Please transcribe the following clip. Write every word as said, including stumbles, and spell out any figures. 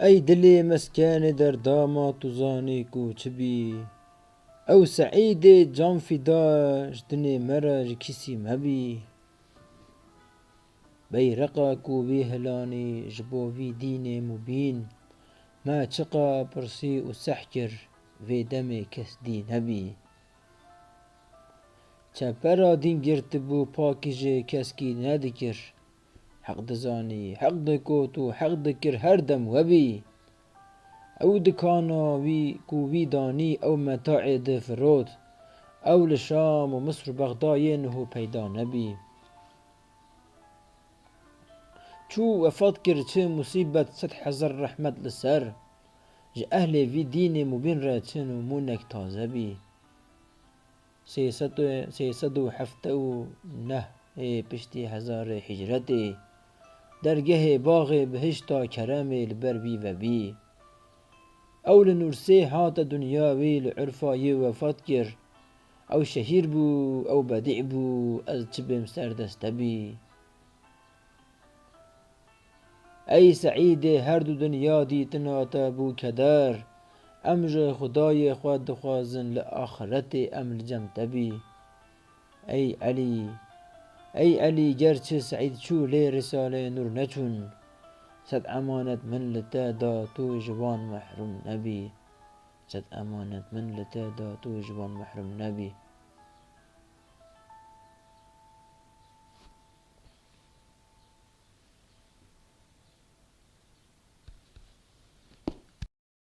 Ey dilê meskenê derdama tu zanî ku çi bî. Ew Seîdê can fîda ji dinê me re ji kîsî me bî. Beyreqa ku vî hilanî ji bo vî dînê mubîn, me çiqa pirsî û seh kir, vê demê kes dî nebî. Çepera dîn girtibû pakî jê keskî nedikir. Heq dizanî, heq dikot û heq dikir her dem we bî. Ew dikana wî ku wî danî ew metaê difirot. Ew li Şam û Misr û Bexdayê niho peyda nebî. Çû wefat kir çi musîbet sed hezar rehmet li ser. Ji ehlê vî dînê mubîn re çi nimûnek taze bî. Sê sed û, sê sed û hevdeh û neh ê piştî hezarê hicretê, dergehê baxê bihişta keremê li ber vî vebî. Ew li Nûrsê hate dinya wî li Urfayê wefat kir. Ew şehîr bû, ew bedî bû, ez çi bêm serdeste bî. Ey Seîdê her du dinya dîtina te bû keder. Em ji Xwedayê xwe dixwazin li axiretê em li cem te bî. Ey Elî, ey Elî, ger çi Seîd çû lê Risalê Nûr neçûn. Sed emanet min li te da tu ji wan mehrûm nebî. Sed emanet min li te da tu ji wan mehrûm nebî.